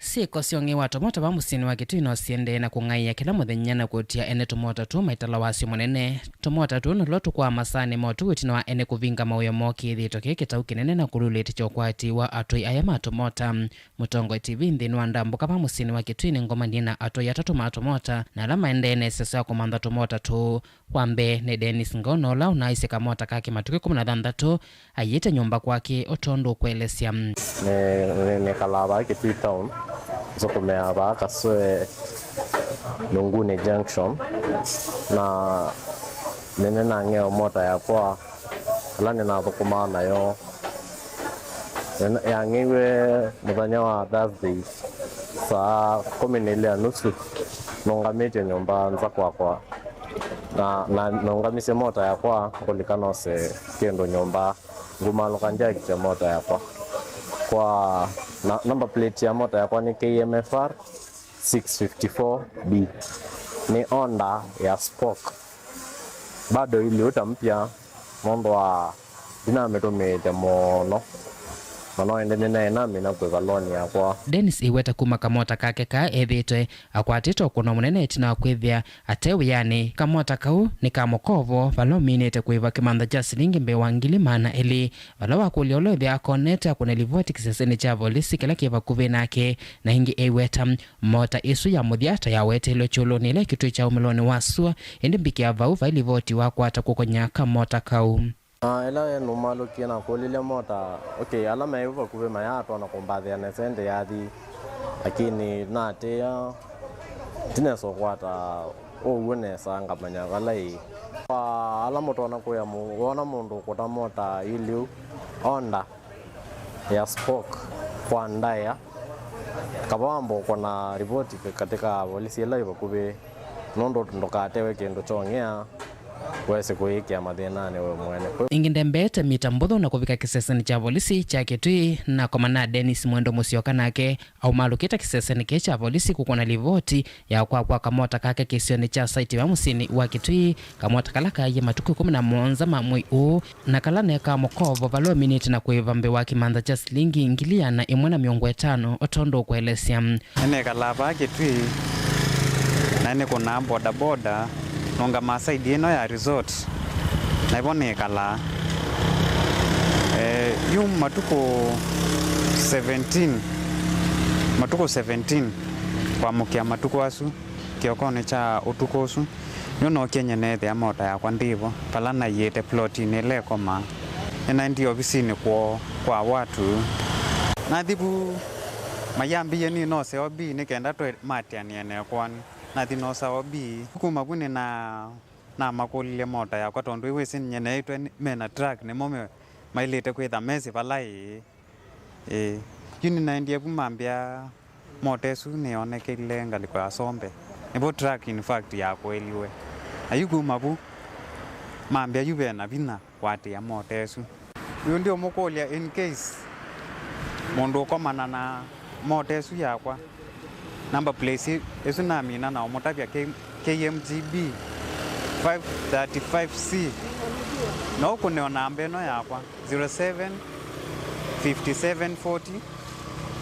Syĩko sya ũng'ei wa tũmota vaa mũsyĩnĩ wa Kitui no siendee na kũng'aĩa kĩla mũthenya na kũtia ene tũmota tũu maitala wasyo mũnene. Tũmota tũu nĩtwo tũkwaa masaanĩ ma ũtukũ ĩtina wa ene kũvinga mawĩa moo kĩthĩto kĩĩ kĩtau kĩnene na kũlulĩtĩkya ũkwati wa atũi aya ma tũmota. Mũtongoi T V nthĩnĩ wa ndambũka vaa mũsyĩnĩ wa Kitui nĩngomanie na atũi atatũ ma tũmota na ala maendee na ĩseso ya kũmantha tũmota tũu. Wa mbee nĩ Dennis Ngono, ũla ũnaaisye kamota kake matukũ ĩkũmi na thanthatũ aiĩte nyũmba kwake, o tondũ ũkũelesya. Nĩ- nĩ- nĩkalaa vaa Kitui Town, nzũkũmĩaa vaa Kaswe Nunguni Junction, na nĩnĩnang'eo mota yakwa ĩla nĩnathũkũmaa nayo. Nĩna- yang'eiwe mũthenya wa Thursday saa kũmi na ilĩ na nusu, nũngamĩtye nyũmba nza kwakwa. Na, na nũngamisye mota yakwa ngũlika nose kĩndũ nyũmba, ngumaalũka njakitye mota yakwa. Kwa na, number plate ya mota yakwa nĩ K M F R six fifty-four B. Nĩ Honda ya spoke. Bado iliuta mpya nũndũ wa ndinamĩtũmĩĩte mũno, na no ĩndĩ nĩnaĩ namina kũĩva loan yakwa. Dennis ĩweta kuma kamota kake kaa ethĩĩtwe akwatĩte ũkũno mũnene ĩtina wa kwĩthĩa ate wĩanĩ. Kamota kau nĩ ka mũkovo vala ũminĩte kũĩva kĩmantha kya silingi mbee wa ngili maana elĩ, vala wakũlya ũla wĩthĩa akonete akũne livoti kĩsesenĩ kya volisi kĩla kĩ vakuvĩ nake. Na ĩngĩ ĩweta mota ĩsu ya mũthya ta yaweteelwe kyũlũnĩ ĩla ĩkĩtw'ĩkya ũmĩlonĩ wa sua, ĩndĩ mbikĩa vau vai livoti wakwata kũkonya kamota kau. Ah, ĩla nũmalũkie nakũlilye mota, okay, ala me vakuvĩ mayaatona kũmbathĩa nesa ĩndĩ yathi, lakini natĩĩa, ndinesa ũkwata ũw'o nesa ngamanya vala ĩ. Kwa ala mũtonya kũya mũ- wona mũndũ ũkũta mota iliu, Honda ya spoke kwa ndaĩa, kava wamba ũkũna ripoti katika volisi ĩla ĩ vakuvĩ, nũndũ ndũkatewe kĩndũ kyong'ea wese kũyĩkĩa mathĩnanĩ we mwene. Ĩngĩ ndembeete mita mbũthũ na kũvika kĩsesenĩ kya volisi kya Kitui, nakomana na Dennis Mwendo Mũsyoka, nake aumalũkĩte kĩsesenĩ kĩĩ kya volisi kũkũna livoti ya kwakwa kamota kake kĩsionĩ kya Saiti va mũsyĩnĩ wa Kitui, kamota kala kaaie matukũ ĩkũmi na mũonza ma mwei ũũ, na kala ne ka mũkovo vala ũminĩte na kũĩva mbee wa kĩmantha kya silingi ngili ĩana ĩmwe na mĩongo ĩtano, o tondũ ũkũelesya. Nĩnĩkalaa vaa Kitui, na nĩkũnaa bodaboda, nũngamaa side ĩno ya resort, na ĩvo nĩkalaa. Eh, yu matukũ seventeen Matukũ seventeen kwamũkĩa matukũ asu, kĩokonĩ kya ũtukũ ũsu, nĩũnookie nyie neethĩa mota yakwa ndĩvo vala naiĩte plotinĩ ĩla ĩkomaa. Nĩnaendie ovisinĩ kwoo kwa watu. Nathi vu mayambĩie nĩnose O B nĩ kenda tũmaatĩanĩe na ĩkoani. Nathi noosa O B. Kuma vu nĩna namakũlilye mota yakwa tondũ ĩwĩsĩ nĩnyeneeĩtwe nĩ- me na truck nĩmo me- maĩlĩte kwĩtha mesĩ vala ĩĩ. Ĩĩ. Yu nĩnaendie vu mambĩa mota ĩsu nĩyonekeile ngalĩko ya Sombe. Nĩvo truck in fact yakũĩliwe. Na yu kuma vu mambĩa yu ve na vinya kũatĩĩa mota ĩsu. Yu ndiũmũkũlya in case mũndũ ũkomana na mota ĩsu yakwa, number plates ĩsu namina na ũmũtavya K- K M G B five thirty-five C. No ũkũne o namba ĩno yakwa, zero seven, fifty seven forty,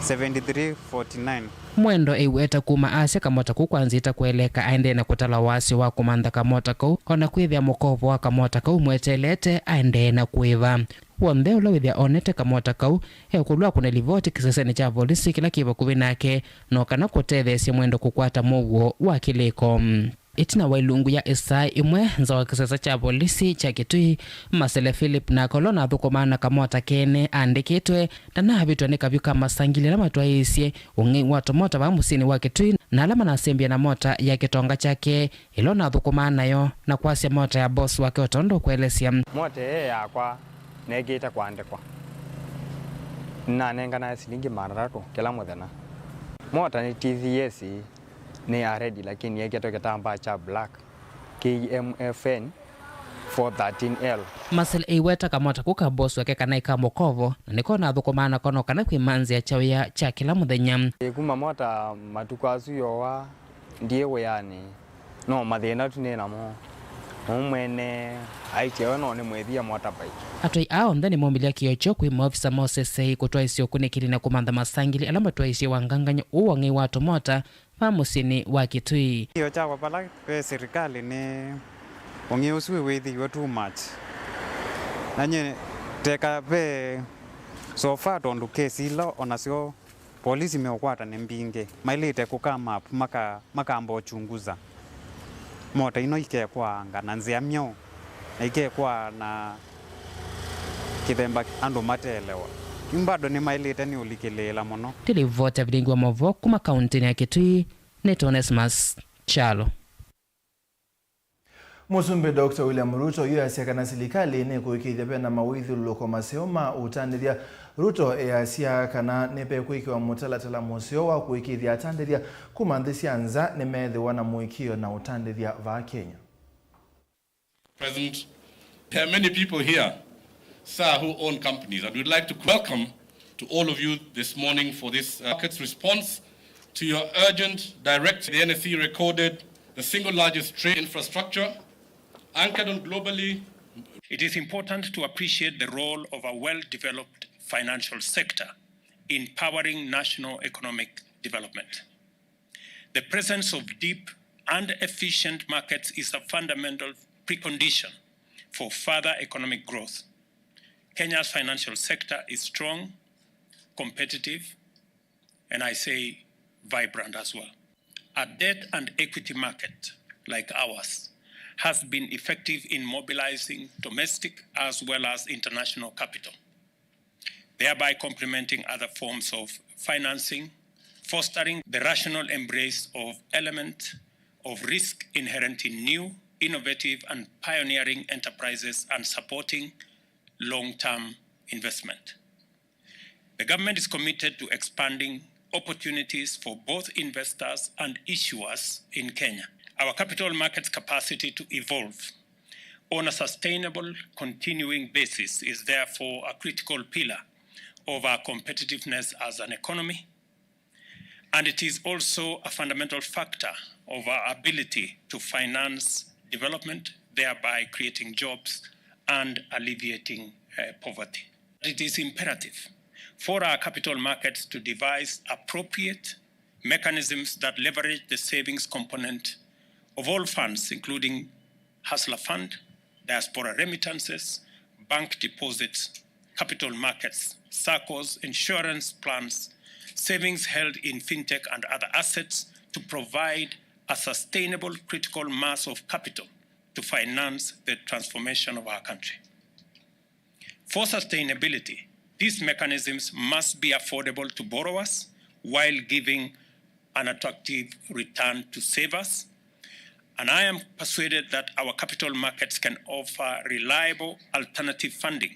seventy three forty nine. Mwendwa eiweta kuma asya kamota kau kwanzĩte kũeleeka aendee na kũtala wasyo wa kũmantha kamota kau, o na kwĩthĩa mũkovo wa kamota kau mweteelete aendee na kũĩva. W'onthe ũla wĩthĩa onete kamota kau ekũlwa akũne livoti kĩsesenĩ kya volisi kĩla kĩ vakuvĩ nake, no kana kũtetheesye mwendwa kũkwata mũuo wa kĩlĩko. Ĩtina wa ilungu ya ĩsaa ĩmwe, nza wa kĩsese kya volisi kya Kitui, Masele Philip nake ũla ũnathũkũmaa na kamota kene aandĩkĩtwe, ndanavĩtw'a nĩ kavyũ ka masangili ala matwaĩĩsye ũng'ei wa tũmota vaa mũsyĩnĩ wa Kitui na ala manasembie na mota ya kĩtonga kyake ĩla ũnathũkũmaa nayo na kwasya mota ya boss wake o tondũ ũkũelesya. Mota ĩĩ yakwa neekĩĩte kũandĩkwa. Nĩnanenganae silingi maana atatũ kĩla mũthenya. Mota nĩ T V S, nĩ ya red, lakini yĩkĩtwe kĩtambaa kya black, K M F N four thirteen L. Marcel eiweta kamota kau ka boss wake kana ĩ ka mũkovo, na nĩko nathũkũmaa nako no kana kwĩmanzĩa kya wĩa kya kĩla mũthenya. Ĩ, kuma mota matukũ asu yowa, ndiĩ wĩanĩ, no mathĩna tu nĩ namo. Ũu mwene aĩtye we no nĩ mwĩthie motorbike. Atwai aa onthe nĩmaumĩlya kĩoo kyoo kwĩ maovisa ma ũsesei kũtwaĩsya ũkunĩkĩli na kũmantha masangili ala matwaĩisye wangangany'o ũũ wa ũng'ei wa tũmota vaa mũsyĩnĩ wa Kitui. Kĩoo kyakwa vala ve silikalĩ nĩ ũng'ei ũsu wĩw'ĩthĩiwe too much. Na nyie teka ve so far tondũ kesi ila o nasyo polisi meũkwata nĩ mbingĩ, maĩlĩte kũ come up maka- makamba ũchunguza. Mota ino ikekwaa anga na nzĩa myaũ, na ikekwaa na kĩthemba andũ mateelewa. Yu bado nĩmaĩlĩte nĩ ũlikĩlĩĩla mũno. Ndĩlivoti ya vilingi wa maũvoo kuma kauntinĩ ya Kitui, nĩtwa Onesmus Kyalo. Mũsumbĩ Doctor William Ruto yu easya kana silikalĩ nĩkũĩkĩĩthya vena mawĩthyũlũlũko maseo ma ũtandĩthya. Ruto easya kana nĩvekwĩkĩwa mũtalatala mũseo wa kũĩkĩĩthya atandĩthya kuma nthĩ sya nza nĩmeethĩwa na mũĩkĩĩo na ũtandĩthya vaa Kenya. Present, there are many people here, sir, who own companies, and we'd like to welcome to all of you this morning for this, uh, market's response to your urgent direct. The N S E recorded the single largest trade infrastructure anchored on globally. It is important to appreciate the role of a well-developed financial sector in powering national economic development. The presence of deep and efficient markets is a fundamental precondition for further economic growth. Kenya's financial sector is strong, competitive, and I say vibrant as well. A debt and equity market like ours has been effective in mobilizing domestic as well as international capital, thereby complementing other forms of financing, fostering the rational embrace of element of risk inherent in new, innovative, and pioneering enterprises, and supporting long-term investment. The government is committed to expanding opportunities for both investors and issuers in Kenya. Our capital markets capacity to evolve on a sustainable, continuing basis is therefore a critical pillar of our competitiveness as an economy, and it is also a fundamental factor of our ability to finance development, thereby creating jobs and alleviating, uh, poverty. It is imperative for our capital markets to devise appropriate mechanisms that leverage the savings component of all funds, including Hustler Fund, diaspora remittances, bank deposits, capital markets, saccos, insurance plans, savings held in fintech and other assets to provide a sustainable critical mass of capital to finance the transformation of our country. For sustainability, these mechanisms must be affordable to borrowers while giving an attractive return to savers, and I am persuaded that our capital markets can offer reliable alternative funding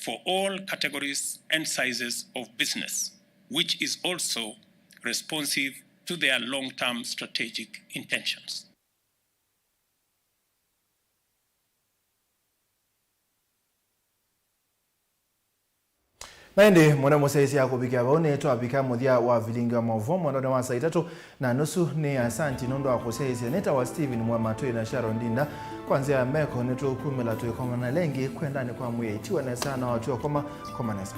for all categories and sizes of business, which is also responsive to their long-term strategic intentions. Na ĩndĩ, mwenda mũsyaĩĩsya kũvikĩa vau, nĩtwavika mũthya wa vilingi wa maũvoo mwendanĩ wa saa itatũ na nusu. Nĩ asanti nũndũ wa kũsyaĩĩsya. Nĩtawa Stephen Mwema, twĩ na Sharon Ndinda. Kwa nzĩa ya meko, nĩtũkumĩla tũikomana lengĩ kwendanĩ kwa mwĩai. Tiwa nesa na watw'ĩkoma, koma nesa.